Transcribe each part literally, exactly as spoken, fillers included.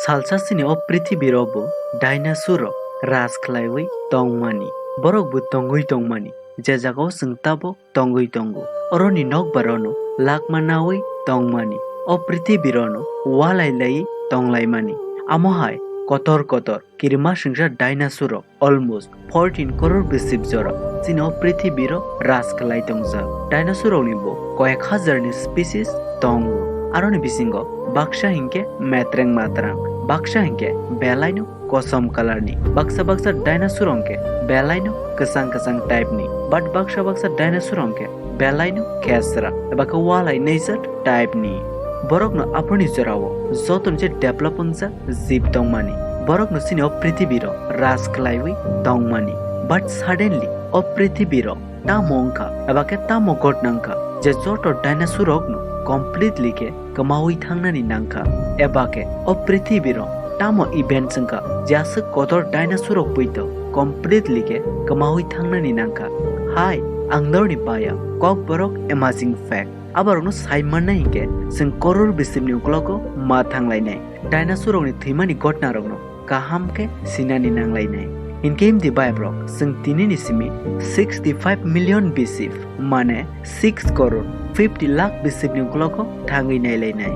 Salsa chini o prithibiro bo dinosaur rok raj khlaiwi tongmani. Borok bo tongwi tongmani, je jagao chwng tabok tongwi tongo. Oroni nokbarono lakma nawi tongmani. O prithibirono walai laiwi tonglaimani. Amo hai kotor kotor kirimasingsa dinosaur rok almost fourteen crore bisip jora chini o prithibiro raj khlai tongjak. Dinosaur rokni bo koyek hajarni species tongo. Aroni bisingo baksa hinkhe metreng matrang, baksa hinkhe belaino kosom kalarni, baksa baksa dinosaur hinkhe belaino kwchang kwchang type ni, but baksa baksa dinosaur hinkhe belaino khesra eba khe walai naijak type ni. Borokno aphuruni jorao jotono je develop wngjak jib tongmani. Borokno chini o prithibiro raj khlaiwi tongmani. But suddenly o prithibiro tamo wngkha eba khe tamo ghotna wngkha je joto dinosaur rokno completely khe kwmawi thangnani nangkha, eba khe o prithibiro tamo events wngkha je aswk kotor dinosaur rok poito completely khe kwmawi thangnani nangkha. Hai, ang norni baya kokborok amazing fact. Aborokno sai manna hinkhe chwng koror bisipni uklogo ma thanglainai. Dinosaur rokni thwimani ghotna rokno kaham khe sinani nanglainai. Hinkhe himdi bayabrok, chwng tinini simi sixty five million bisip, mane six crore fifty lakh bisipni uklogo thangwi nailainai.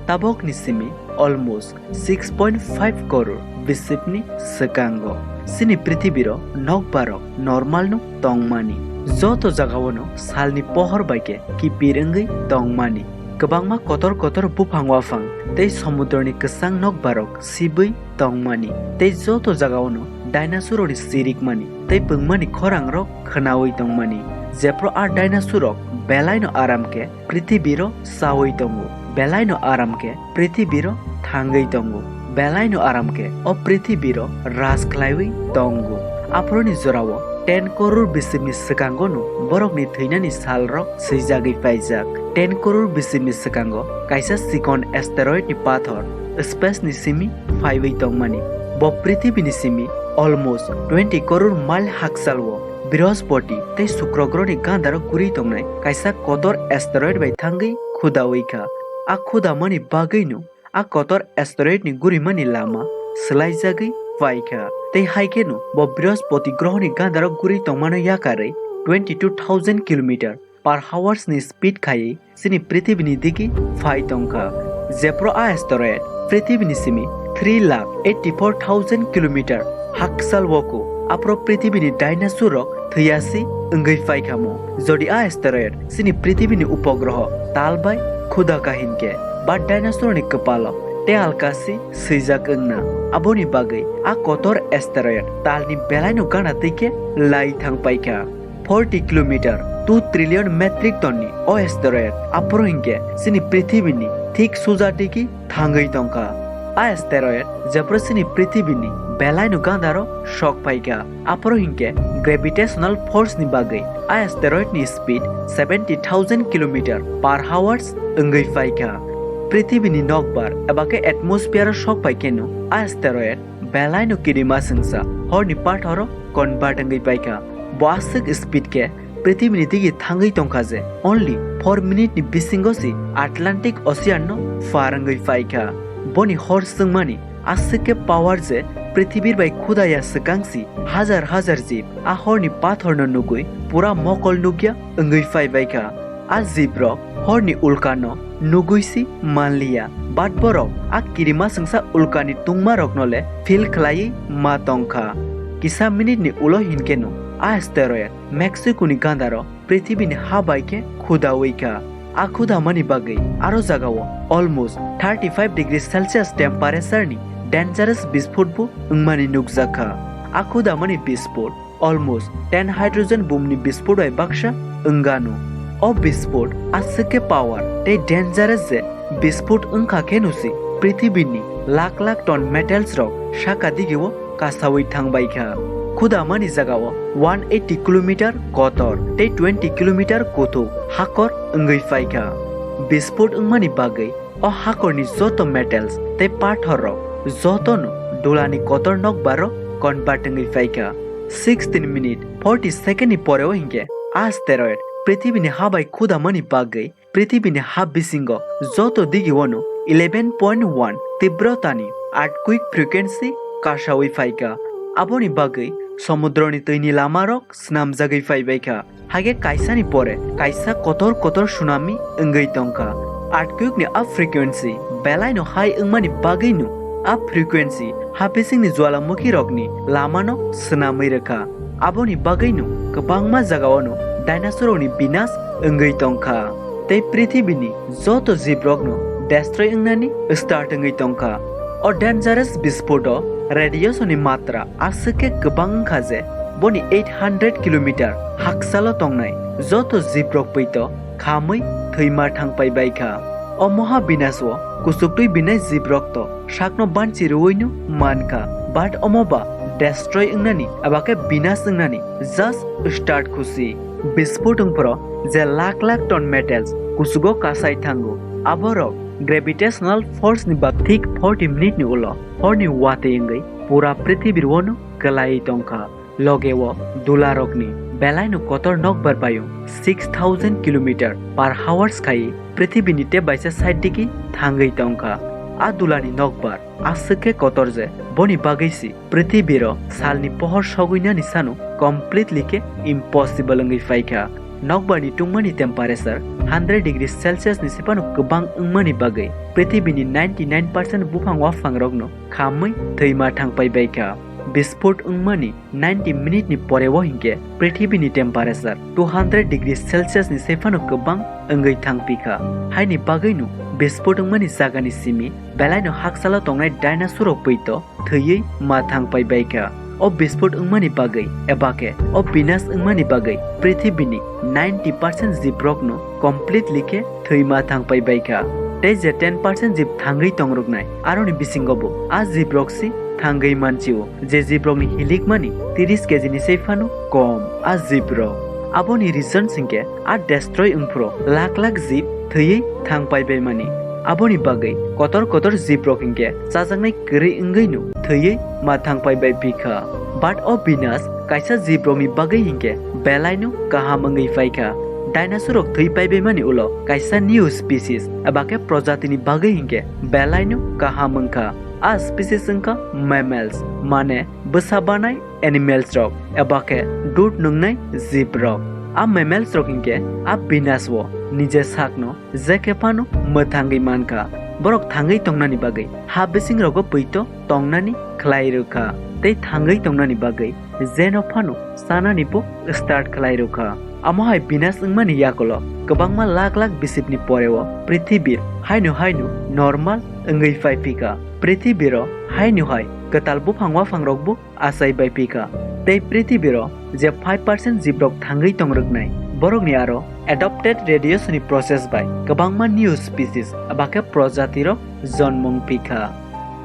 Tabokni simi almost six point five crore bisipni swkango chini prithibiro nokbarok normal no tongmani. Joto jagaono salni pohor bai khe kipir wngwi tongmani. Kwbangma kotor kotor buphang waphang tei somudroni kwchang nokbarok sibwi tongmani. Tei joto jagaono dinosaur rokni sirikmani tei pungmani khorangrok khwnawi tongmani. Jephru a dinosaur rok belaino aram khe prithibiro chawi tongo, belaino aram khe prithibiro thangwi tongo, belaino aram khe o prithibiro raj khlaiwi tongo. Aphuruni jorao ten koror bisipni swkangono borokni thwinani salrok swijagwi paijak. Ten koror bisipni swkango kaisa chikon asteroid ni pathor space ni simi phaiwi tongmani. Bo prithibini simi almost twenty koror mile hakchalwo Brihospoti tei Sukro grohni gandaro guri tongnai kaisa kotor asteroid bai thangwi khudawi kha. A khudamani bagwino a kotor asteroid ni gurimani lama swlaijagwi paikha. Tei hai kheno bo Brihospoti grohni gandaro guri tongmano yakarwi twenty two thousand kilometer per hours ni speed khaiwi chini prithibini digi phai tongkha. Jephru a asteroid prithibini simi three lakh eighty four thousand kilometer hakchal woku, aphro prithibini dinosaur rok thwiyasi wngwi phaikhamu. Jodi a asteroid chini prithibini upogroho tal bai khuda kahinkhe, ba dinosaur ni kwpalo teal kasi swijak wngna. Aboni bagwi a kotor asteroid talni belaino gana twi khe lai thang paikha. Forty kilometer, two trillion metric ton ni o asteroid aphro hinkhe chini prithibini thik suja digi thangwi tongkha. A asteroid jephru chini prithibini belaino gandaro sok phaikha, aphro hinkhe gravitational force ni bagwi a asteroid ni speed seventy thousand kilometer per hours wngwi phaikha. Prithibini nokbar eba khe atmosphere o sok phai kheno a asteroid belaino kirima sengsa horni pathoro convert wngwi paikha. Bo aswk speed khe prithibini digi thangwi tongkha je only four minute ni bisingo si Atlantic Ocean no par wngwi paikha. Boni hor swngmani aswk khe power je prithibi bai khudaya swkang si hajar hajar jib a horni pathorno nugwi pura mokol nukya wngwi phaibaikha. A jibrok horni ulkano nugwi si manliya, but borok a kirima sengsa ulkani tungmaroknole feel khlaiwi ma tongkha. Kisa minute ni ulo hinkheno a asteroid Mexico ni gandaro prithibini ha bai khe khudawi kha. A khudamani bagwi aro jagao almost thirty five degree Celsius temperature ni dangerous bisphot bo wngmani nukjakha. A khudamani bisphot almost ten hydrogen bomb ni bisphot bai baksa wngano. O bisphot aswk khe power tei dangerous je bisphot wngkha kheno si prithibini lakh lakh ton metals rok saka digio kasawi thangbaikha. Khudamani jagao one eighty kilometer kotor tei twenty kilometer kuthuk hakor wngwi phaikha. Bisphot wngmani bagwi o hakorni joto metals tei pathor rok jotono dulani kotor nokbaro convert wngwi phaikha. Sixteen minute forty second ni poreo hinkhe asteroid prithibini ha bai khudamani bagwi prithibini ha bisingo joto digiono eleven point one tibrotani earthquake frequency kasawi phaikha. Aboni bagwi somudroni twini lamarok snamjagwi phaibaikha. Haikhe kaisani pore kaisa kotor kotor tsunami wngwi tongkha. Earthquake ni a frequency belaino high wngmani bagwino a frequency habisingni jwalamukhirokni lamano snamwi rwkha. Aboni bagwino kwbangma jagaono dinosaurrokni binas wngwi tongkha. Tei prithibini joto jibrokno destroy wngnani start wngwi tongkha. O dangerous bispoto radiationni matra aswk khe kwbang wngkha je boni eight hundred kilometer haksalo tongnai joto jibrok poito khamwi thwima thangpai baikha. O moha binaswo kuchuktwi binai jibrokto sakno banchi rwino mankha, but omo ba destroy wngnani eba khe binas wngnani just start khusi. Bispot wngphro je lakh lakh ton metals kuchugo kasai thango, aborok gravitational force ni ba thik forty minute ni ulo horni watwi wngwi pura prithibir wano kwlaiwi tongkha. Loge o dularokni belaino kotor nokbar bayung six thousand kilometer per hours khai prithibini tei baisa side digi thangwi tongkha. A dulani nokbar aswk khe kotor je boni bagwi si prithibiro salni pohor sogwinani sano completely khe impossible wngwi phaikha. Nokbarni tungmani temperature hundred degree Celsius ni se phano kwbang wngmani bagwi prithibini ninety nine percent buphang waphangrokno khamwi thwima thangpai baikha. Bispot wngmani ninety minute ni pore o hinkhe prithibini temperature two hundred degree Celsius ni se phano kwbang wngwi thangpikha. Haini bagwino bispot wngmani jagani simi belaino haksalo tongnai dinosaur rok poito thwiwi ma thangpai baikha. O bispot wngmani bagwi eba khe o binas wngmani bagwi prithibini ninety percent jibrokno completely khe thwima thangpai baikha. Tei je ten percent jib thangwi tongroknai, aroni bisingo bo a jibrok si thangwi manchio, je jibrokni hilikmani tris kg ni sei phano kom a jibrok. Aboni reason singkhe a destroy wngphro lakh lakh jib thwiwi thangpai baimani. Aboni bagwi kotor kotor jibrok hinkhe chajaknai kwrwi wngwino thwiwi ma thangpai bai pikha. But o binas kaisa jibrokni bagwi hinkhe belaino kaham wngwi phaikha. Dinosaur rok thwi paibaimani ulo kaisa new species eba khe projatini bagwi hinkhe belaino kaham wngkha. A species wngkha mammals, mane bwsa banai animals rok eba khe dud nwngnai jib rok. A mammals rok hinkhe a binas o nije sakno je khe phano mwthangwi mankha. Borok thangwi tongnani bagwi ha bising rogo poito tongnani khlai rwkha tei thangwi tongnani bagwi jeno phano chanani bo start khlai rwkha. Amo hai binas wngmani yakulo kwbangma lakh lakh bisipni poreo prithibir haino haino normal wngwi phai phikha. Prithibiro haino hai kwtal buphang waphang rokbo achai bai phikha. Tei prithibiro je five percent jibrok thangwi tongrwknai, borokni aro adapted radiation ni process bai kwbangma new species eba khe projati rok jonmung phikha.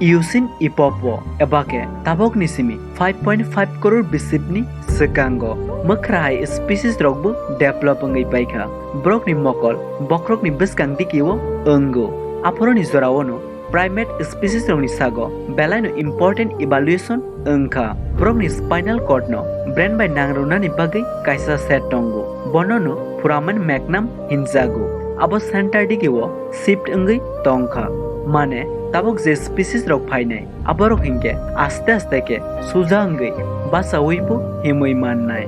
Eocene epoch o eba khe tabokni simi five point five crore bisipni swkango mwkhra hai species rokbo develop wngwi paikha. Borokni mokol bokhorokni bwskang dikio wngo. Aphoroni jorao no primate species rokni sago belaino important evolution wngkha. Borokni spinal cord no brain bai nangrwnani bagwi kaisa set tongo. Bono no foramen magnum hinjago. Abo center digi o shift wngwi tongkha. Mane tabok je species rok phainai, aborok hinkhe aste aste khe suja wngwi bachawi bo himwi mannai.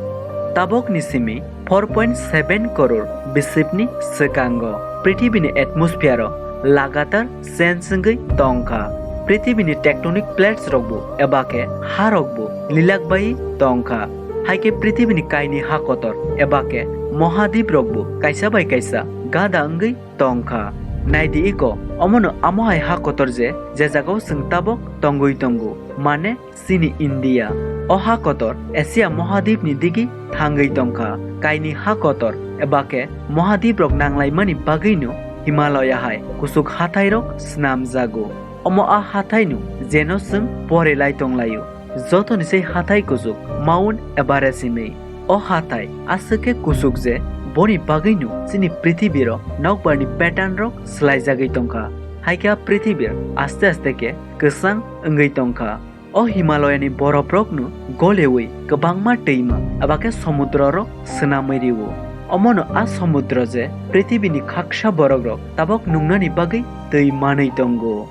Tabokni simi four point seven crore bisipni swkango prithibini atmosphere o lagatar change wngwi tongkha. Prithibini tectonic plates rokbo eba khe ha rokbo lilak bai tongkha. Hai khe prithibini kaini ha kotor eba khe mohadip rokbo kaisa bai kaisa gada wngwi tongkha. Naidi iko, omono amo hai ha kotor je, je jagao chwng tabok tongwi tongo, mane chini India. O ha kotor Asia mohadipni digi thangwi tongkha. Kaini ha kotor eba khe mohadip rok nanglaimani bagwino Himalaya hai kuchuk hathai rok snamjago. Omo a hathai no jeno chwng pore lai tonglaio. Jotoni se hathai kuchuk Mount Everest hinwi. O hathai aswk khe kuchuk je boni bagwino chini prithibiro nokbarni pattern rok swlaijagwi tongkha. Hai khe a prithibir aste aste khe kwchang wngwi tongkha. O Himalayani borof rokno golewi kwbangma twima eba khe somudro rok swnamwi rio. Omono a somudro je prithibini khaksa borok rok tabok nungnani bagwi twi manwi tongo.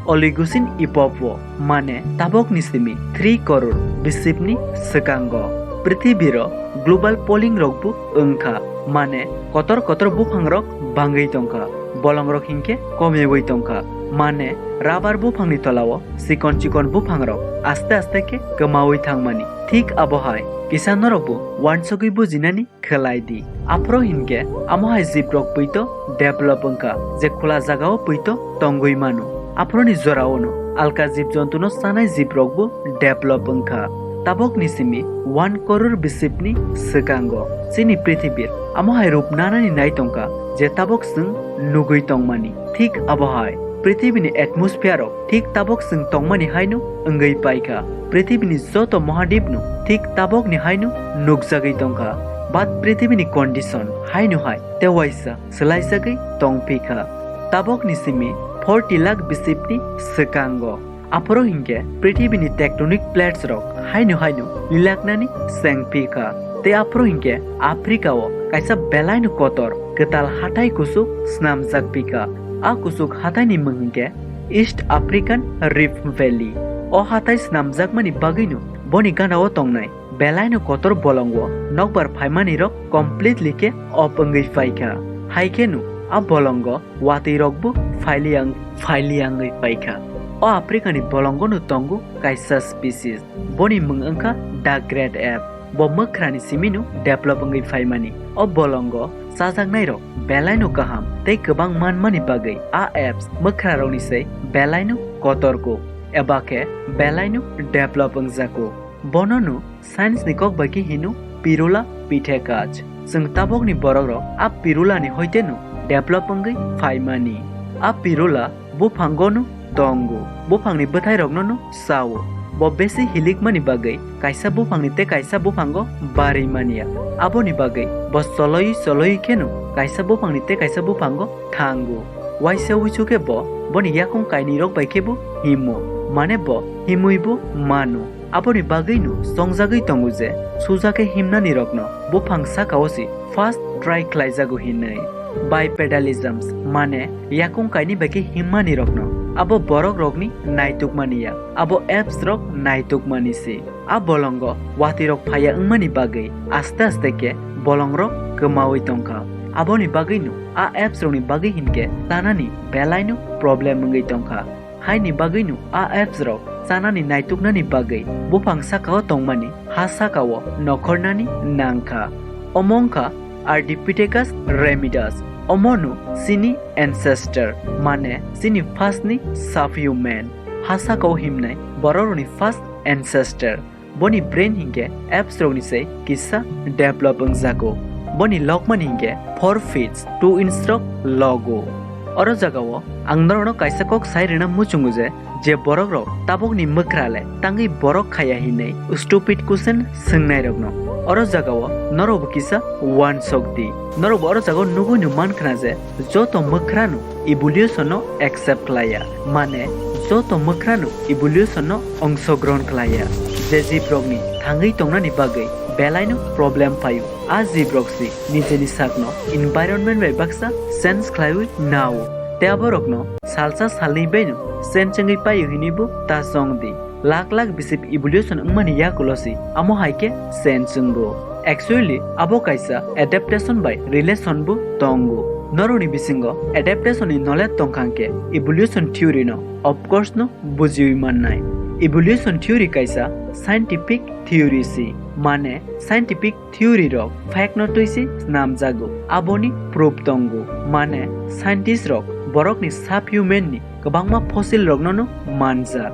Oligocene epoch o, mane tabokni simi three koror bisipni swkango. Prithibi rok global polling rok bo wngkha, mane kotor kotor buphang rok bangwi tongkha, bolong rok hinkhe komiwi tongkha, mane rubber buphangni tolao chikon chikon buphang rok aste aste khe kwmawi thangmani. Thik abo hai kisa norok bo uansugwi bujinani khlai di. Aphuru hinkhe amo hai jib rok poito develop wngkha, je khula jagao poito tongwi mano. Aphuruni joraono alka jib jontuno chanai jib rok bo develop wngkha. Tabokni simi one koror bisipni swkango chini prithibir amo hai rup nanani nai tongkha, je tabok chwng nugwi tongmani. Thik abo hai prithibini atmosphere rok thik tabok chwng tongmani haino wngwi paikha. Prithibini joto mohadipno thik tabokni haino nukjagwi tongkha. But prithibini condition haino hai tei waisa swlaijagwi tongphikha. Tabokni simi forty lakh bisipni swkango. Aphuru hinkhe prithibini tectonic plates rok haino haino lilaknani chengphikha. Tei aphuru hinkhe Africa o kaisa belaino kotor kwtal hathai kuchuk snamjakphikha. A kuchuk hathaini mung hinkhe East African Rift Valley. O hathai snamjakmani bagwino boni ganao tongnai belaino kotor bolongo nokbar phaimanirok completely khe off wngwi phaikha. Haikheno a bolongo watwi rokbo phailiya wng-, phailiya wngwi phaikha. O Africani bolongono tongo kaisa species, boni mung wngkha the great ape. Bo mwkhrani simino develop wngwi phaimani. O bolongo chajaknairok belaino kaham tei kwbang manmani bagwi a apes mwkhrarokni se belaino kotorgo, eba khe belaino develop wngjago. Bonono science ni kok bai khe hino Pirula pithaceae. Chwng tabokni borokrok a Pirula ni hoiteno develop wngwi phaimani. A Pirula buphangono tongo, buphangni bwthairoknono chao. Bo besi hilikmani bagwi kaisa buphangni tei kaisa buphango barwi manya. Aboni bagwi bo choloi choloi kheno kaisa buphangni tei kaisa buphango thango. Waisa wuisu khe bo boni yakung kainwirok bai khebo himo, mane bo himwibo mano. Aboni bagwino chongjagwi tongo je suja khe himnanirokno buphang sakao se first try khlaijago hinwi. Bipedalisms, mane yakung kainwi bai khe himmanirokno abo borokrokni naitukmani ya, abo apes rok naitukmani se. A bolongo watwirok phaiya wngmani bagwi aste aste khe bolongrok kwmawi tongkha. Aboni bagwino a apes rokni bagwi hinkhe chanani belaino problem wngwi tongkha. Haini bagwino a apes rok chanani naituknani bagwi buphang sakao tongmani ha sakao nokhornani nangkha. Omo wngkha Ardipithecus ramidus. Omono chini ancestor, mane chini first ni subhuman, ha sakao himnai bororokni first ancestor. Boni brain hinkhe apes rokni se kisa develop wngjago. Boni lokmani hinkhe four feet two inch rok logo. Oro jagao ang norokno kaisa kok sai rwna muchungo je, je borokrok tabokni mwkhrale tangwi borok khaiya hinwi stupid question swngnairokno. Oro jagao norokbo kisa uansok di. Norokbo oro jagao nugwino mankhna je, joto mwkhrano evolution no accept khlaiya, mane joto mwkhrano evolution no ongsogrohon khlaiya. Je jibrokni thangwi tongnani bagwi belaino problem phaio, a jibrok se nijeni sakno environment bai baksa change khlaiwi nao, tei aborokno salsa salnwi baino change wngwi paio hinwibo ta chong di. Lakh lakh bisip evolution wngmani yakulo se amo hai khe change wngo. Actually, abo kaisa adaptation bai relation bo tongo. Norokni bisingo adaptation ni knowledge tongkha hwnkhe evolution theory no of course no bujiwi mannai. Evolution theory kaisa scientific theory se, mane scientific theory rok fact no twi se snamjago. Aboni proof tongo, mane scientist rok borokni subhuman ni kwbangma fossil rokno no manjak.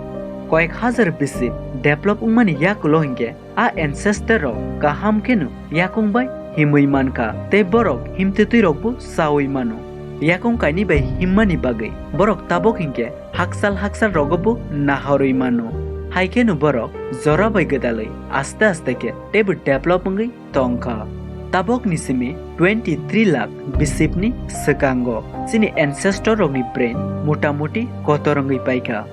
Koyek hajar bisip develop wngmani yakulo hinkhe a ancestor rok kaham kheno yakung bai himwi mankha, tei borok himtwtwi rokbo chawi mano. Yakung kainwi bai himmani bagwi borok tabok hinkhe hakchal hakchal rogobo nahorwi mano. Hai kheno borok jora bai gwdalwi aste aste khe teibo develop wngwi tongkha. Tabokni simi twenty three lakh bisipni swkango chini ancestor rokni brain mutamuti kotor wngwi paikha.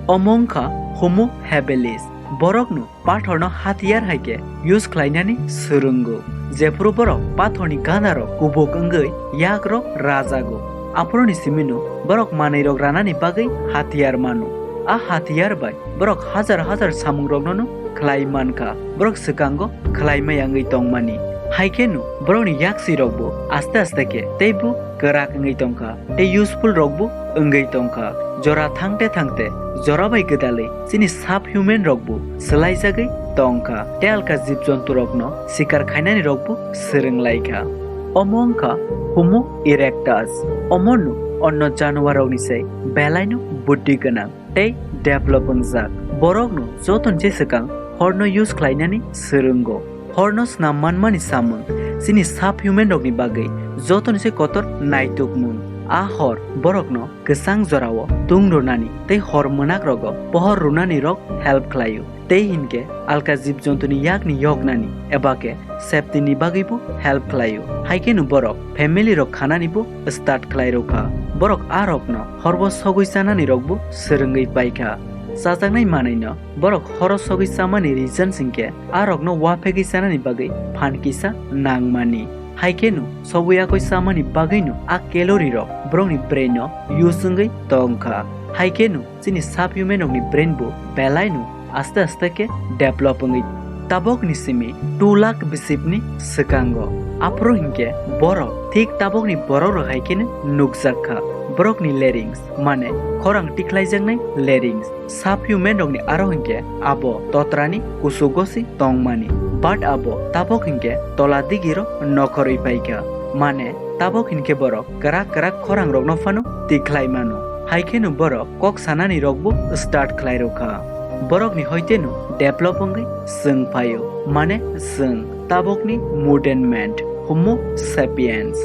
Omo wngkha Homo habilis. Borokno pathorno hatiyar hai khe use khlainani swrwngo. Jephuru borok pathorni ganarok kubuk wngwi yakrok rajago, Aphuruni simino borok manwirok ranani bagwi hatiyar mano. A hatiyar bai borok hajar hajar samungrokno khlai mankha, borok swkango khlaimaya wngwi tongmani. Haikheno borokni yaksirokbo aste aste khe teibo kwrak wngwi tongkha, tei useful rokbo wngwi tongkha. Jora thangte thangte jora bai gwdalwi chini sub human rokbo swlaijagwi tongkha, tei alka jib jonturokno sikar khainani rokbo swrwnglaikha. Omo wngkha Homo erectus. Omono onno januarrokni sai belaino buddhi gwnang tei develop wngjak. Borokno jotoni se swkang horno use khlainani swrwngo. Horno snam manmani samung chini sub human rokni bagwi jotoni se kotor naitukmung. A hor borokno kwchang jorao tung rwnani tei hor mwnak rogo pohor rwnani rok help khlaio. Tei hinkhe alka jib jontuni yakni yoknani eba khe safety ni bagwibo help khlaio. Haikheno borok family rok khananibo start khlai rwkha. Borok a rokno horbo sogwi chanani rokbo swrwngwi paikha. Chajaknai manwino borok horo sogwi chamani reason hinkhe a rokno waphegwi chanani bagwi phan kisa nangmani. Haikheno sogwi yakwi chamani bagwino a calorie rok borokni brain no use wngwi tongkha. Haikheno chini sub human rokni brain bo belaino aste aste khe develop wngwi tabokni simi two lakh bisipni swkango. Aphuru hinkhe borok thik tabokni borok rok hai kheno nukjak kha. Borokni larynx, mane khorang tikhlaijaknai larynx. Sub human rokni aro hinkhe abo totrani kusugo se tongmani, but abo tabok hinkhe tola digiro nokhorwi paikha, mane tabok hinkhe borok kwrak kwrak khorang rokno phano tikhlai mano. Haikheno borok kok sanani rokbo start khlai rwkha. Borokni hoiteno develop wngwi chwng phaio, mane chwng tabokni modern man, Homo sapiens.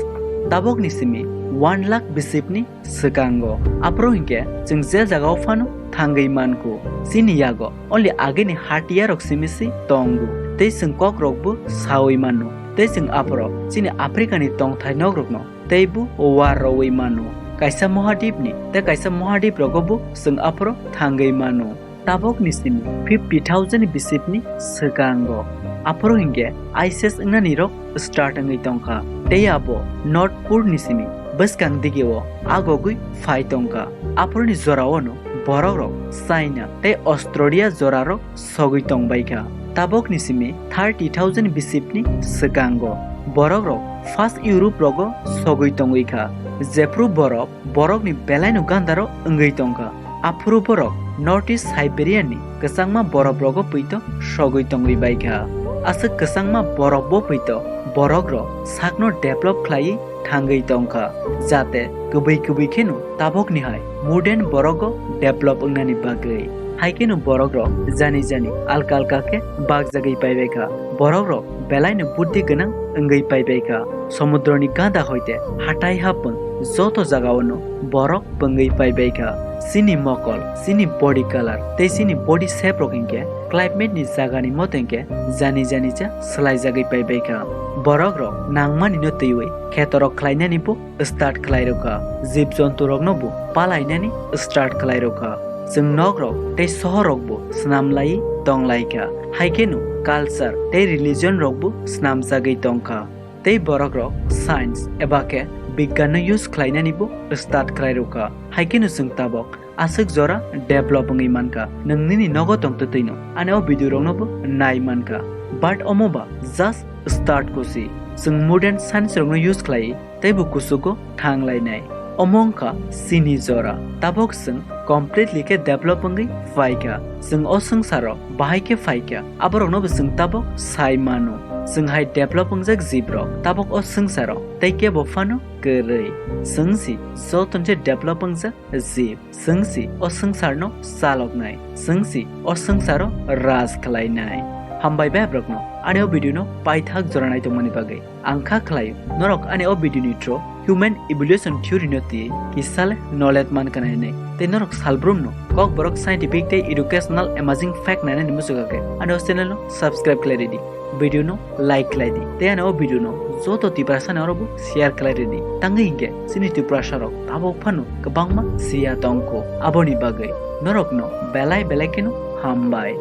Tabokni simi one lakh bisipni swkango. Aphuru hinkhe chwng je jagao phano thangwi mankhu. Chini yago only agini hatiyarok simi se tongo, tei chwng kokrokbo saui mano, tei chwng aphuru chini Africani tongthai nokrokno teibo war roui mano. Kaisa mohadipni tei kaisa mohadip rogobo chwng aphuru thangwi mano. Tabokni simi fifty thousand bisipni swkango. Aphuru hinkhe ice age wngnani rok start wngwi tongkha, tei abo North Pole ni simi bwskang digio agogwi phai tongkha. Aphuruni joraono borok rok China tei Australia jorarok sogwi tongbaikha. Tabokni simi thirty thousand bisipni swkango borok rok first Europe rogo sogwi tongwi kha, jephru borok borokni belaino gandaro wngwi tongkha. Aphuru borok North East Siberia ni kwchangma borop rogo poito sogwi tongwi baikha. Aswk kwchangma borop bo poito borok rok sakno develop khlaiwi thangwi tongkha, jate kwbwi kwbwi kheno tabokni hai modern borogo develop wngnani bagwi. Haikheno borok rok jani jani alka alka khe bakjagwi paibaikha. Borok rok belaino buddhi gwnang wngwi paibaikha. Somudroni ganda hoite hatai hapung joto jagaono borok pwngwi paibaikha. Chini mokol, chini body color tei chini body shape rok hinkhe climate ni jagani moto hinkhe jani jani cha swlaijagwi paibaikha. Borok rok nangmani no twiwi khetorok khlainani bo start khlai rwkha, jib jontu rokno bo palainani start khlai rwkha. Chwng nok rok tei sohor rok bo snam lai tong lai kha, haikheno culture tei religion rok bo snamjagwi tongkha. Tei borok rok science eba khe bigyan no use khlainani bo start khlai rwkha, haikheno chwng tabok aswk jora develop wngwi mankha. Nwng nini nogo tongtwtwino ani o video rokno bo nai mankha, but omo ba just start kusi. Chwng modern science rokno use khlai teibo kuchugo thang lainai. Omo wngkha chini jora. Tabok chwng completely khe develop wngwi phaikha. Chwng o swngcharo bahai khe phaikha, aborokno bo chwng tabok sai mano. Chwng hai develop wngjak jib rok tabok o swngcharo tei kebo phano kwrwi. Chwng si joto je develop wngjak jib. Chwng si o swngcharno chaloknai. Chwng si o swngcharo raj khlainai. Hambai bai borokno ani o video no paithak jora nai tongmani bagwi. Ang kha khlaio, norok ani o video ni through human evolution theory no twi kisa le knowledge man kana hinwi. Tei norok salbrum no kokborok scientific tei educational amazing fact nainani muchukha khe ani o channel no subscribe khlai ridi, video no like khlai di, tei ani o video no joto Tiprasa ni oro bo share khlai ridi. Tangwi hinkhe chini Tiprasa rok tabok phano kwbangma siya tongkho, aboni bagwi norok no belai belai kheno hambai.